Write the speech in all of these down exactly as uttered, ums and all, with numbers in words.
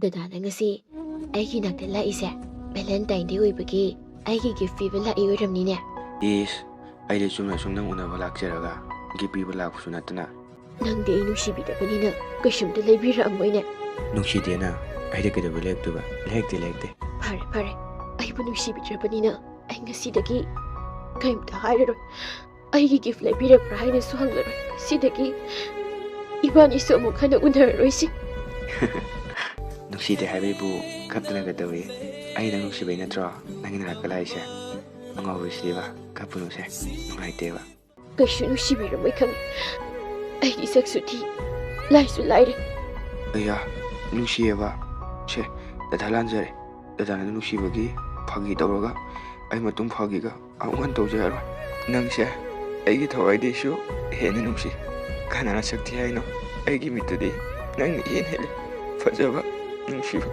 ꯗꯗꯥꯅ ꯉꯁꯤ ꯑꯩꯒꯤ ꯅꯥꯛꯇ ꯂꯥꯛꯏꯁꯦ Valentine Day ꯑꯣꯏꯕꯒꯤ ꯑꯩꯒꯤ gift ꯄꯤꯕ ꯂꯥꯛꯏ ꯑꯣꯏꯔꯝꯅꯤꯅꯦ꯫ ꯏꯁ, ꯑꯩꯗꯤ ꯆꯨꯝꯅ ꯁꯨꯝ ꯅꯪ ꯎꯅꯕ ꯂꯥꯛꯆꯔꯒ gift ꯄꯤꯕ ꯂꯥꯛꯄꯁꯨ ꯅꯠꯇꯅ꯫ ꯅꯪꯗꯤ ꯑꯩ ꯅꯨꯡꯁꯤꯕꯤꯗꯕꯅꯤꯅ ꯀꯩꯁꯨꯝꯇ ꯂꯩꯕꯤꯔꯛꯑꯝꯃꯣꯏꯅꯦ꯫ ꯅꯨꯡꯁꯤꯗꯦꯅ, ꯑꯩꯗꯤ ꯀꯩꯗꯧꯕꯩ ꯂꯩꯔꯛꯇꯣꯏꯕ? ꯂꯩꯔꯛꯇꯦ, ꯂꯩꯔꯛꯇꯦ꯫ ꯐꯔꯦ ꯐꯔꯦ, ꯑꯩꯕꯨ ꯅꯨꯡꯁꯤꯕꯤꯗ꯭ꯔꯕꯅꯤꯅ ꯑꯩ ꯉꯁꯤꯗꯒꯤ ꯀꯩꯝꯇ ꯍꯥꯏꯔꯔꯣꯏ꯫ ꯑꯩꯒꯤ gift ꯂꯩꯕꯤꯔꯛꯄ꯭ꯔꯥ ꯍꯥꯏꯅꯁꯨ ꯍꯪꯂꯔꯣꯏ꯫ ꯉꯁꯤꯗꯒꯤ ꯏꯕꯥꯅꯤꯁꯨ ꯑꯃꯨꯛ ꯍꯟꯅ ꯎꯅꯔꯔꯣꯏꯁꯤ꯫ ꯅꯨꯡꯁꯤꯗꯦ ꯍꯥꯏꯕꯩꯕꯨ ꯀꯞꯇꯅꯒ ꯇꯧꯏ꯫ ꯑꯩ ꯅꯪ ꯅꯨꯡꯁꯤꯕꯩ ꯅꯠꯇ꯭ꯔꯣ ꯅꯪꯒꯤ ꯅꯥꯛꯇ ꯂꯥꯛꯏꯁꯦ? ꯑꯉꯥꯎꯕꯤꯁꯤꯗꯤꯕ, ꯀꯞꯄꯨꯅꯨꯁꯦ, ꯅꯨꯡꯉꯥꯏꯇꯦꯕ꯫ ꯀꯩꯁꯨ ꯅꯨꯡꯁꯤꯕꯤꯔꯝꯃꯣꯏ ꯈꯪꯉꯤ꯫ ꯑꯩꯒꯤ ꯁꯛꯁꯨ ꯊꯤ, ꯂꯥꯏꯁꯨ ꯂꯥꯏꯔꯦ꯫ ꯑꯌꯥ, ꯅꯨꯡꯁꯤꯌꯦꯕ꯫ ꯁꯦ, ꯗꯗꯥ ꯂꯥꯟꯖꯔꯦ꯫ ꯗꯗꯥꯅ ꯅꯨꯡꯁꯤꯕꯒꯤ ꯐꯥꯒꯤ ꯇꯧꯔꯒ ꯑꯩ ꯃꯇꯨꯡ ꯐꯥꯒꯤꯒ ꯑꯃꯨꯛ ꯍꯟꯅ ꯇꯧꯖꯔꯔꯣꯏ꯫ ꯅꯪꯁꯦ ꯑꯩꯒꯤ ꯊꯋꯥꯏꯗꯩꯁꯨ ꯍꯦꯟꯅ ꯅꯨꯡꯁꯤ꯫ ꯀꯅꯥꯅ ꯁꯛ ꯊꯤ ꯍꯥꯏꯅꯣ? ꯑꯩꯒꯤ ꯃꯤꯠꯇꯗꯤ ꯅꯪꯅ ꯏꯍꯦꯟ ꯍꯦꯜꯂꯤ꯫ ꯐꯖꯕ, ꯅꯨꯡꯁꯤꯕ꯫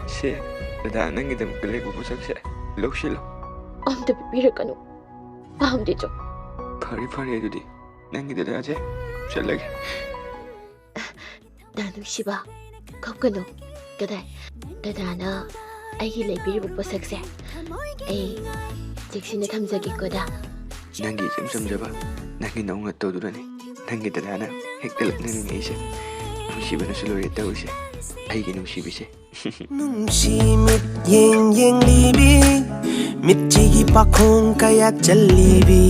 ꯁꯦ, ꯗꯗꯥ ꯅꯪꯒꯤꯗꯃꯛꯇ ꯂꯦꯞꯄ ꯄꯣꯠꯁꯛꯁꯦ ꯂꯧꯁꯤꯜꯂꯣ꯫ ꯑꯝꯇ ꯄꯤꯕꯤꯔꯛꯀꯅꯨ, ꯄꯥꯝꯗꯦ ꯆꯣ꯫ ꯐꯔꯦ ꯐꯔꯦ, ꯑꯗꯨꯗꯤ ꯅꯪꯒꯤ ꯗꯗꯥꯁꯦ ꯆꯠꯂꯒꯦ꯫ ꯗꯥ ꯅꯨꯡꯁꯤꯕ, ꯀꯞꯀꯅꯨ꯫ ꯀꯗꯥꯏ? ꯗꯗꯥꯅ ꯑꯩꯒꯤ ꯂꯩꯕꯤꯔꯤꯕ ꯄꯣꯠꯁꯛꯁꯦ ꯑꯩ ꯆꯦꯛꯁꯤꯟꯅ ꯊꯝꯖꯒꯦꯀꯣ ꯗꯥ꯫ ꯅꯪꯒꯤ ꯏꯆꯝ ꯆꯝꯖꯕ ꯅꯪꯒꯤ ꯅꯧꯅ ꯇꯧꯗꯨꯅꯅꯤ꯫ ꯅꯪꯒꯤ ꯗꯗꯥꯅ ꯍꯦꯛꯇ ꯂꯛꯅꯅꯤꯡꯉꯛꯏꯁꯦ꯫ ꯅꯨꯡꯁꯤꯕꯅꯁꯨ ꯂꯣꯏꯔꯦ ꯇꯧꯔꯤꯁꯦ, ꯑꯩꯒꯤ ꯅꯨꯡꯁꯤꯕꯤꯁꯦ꯫ ꯅꯨꯡꯁꯤ ꯃꯤꯠ ꯌꯦꯡ ꯌꯦꯡꯂꯤꯕꯤ, ꯃꯤꯠꯁꯤꯒꯤ ꯄꯥꯈꯣꯡ ꯀꯌꯥ ꯆꯜꯂꯤꯕꯤ꯫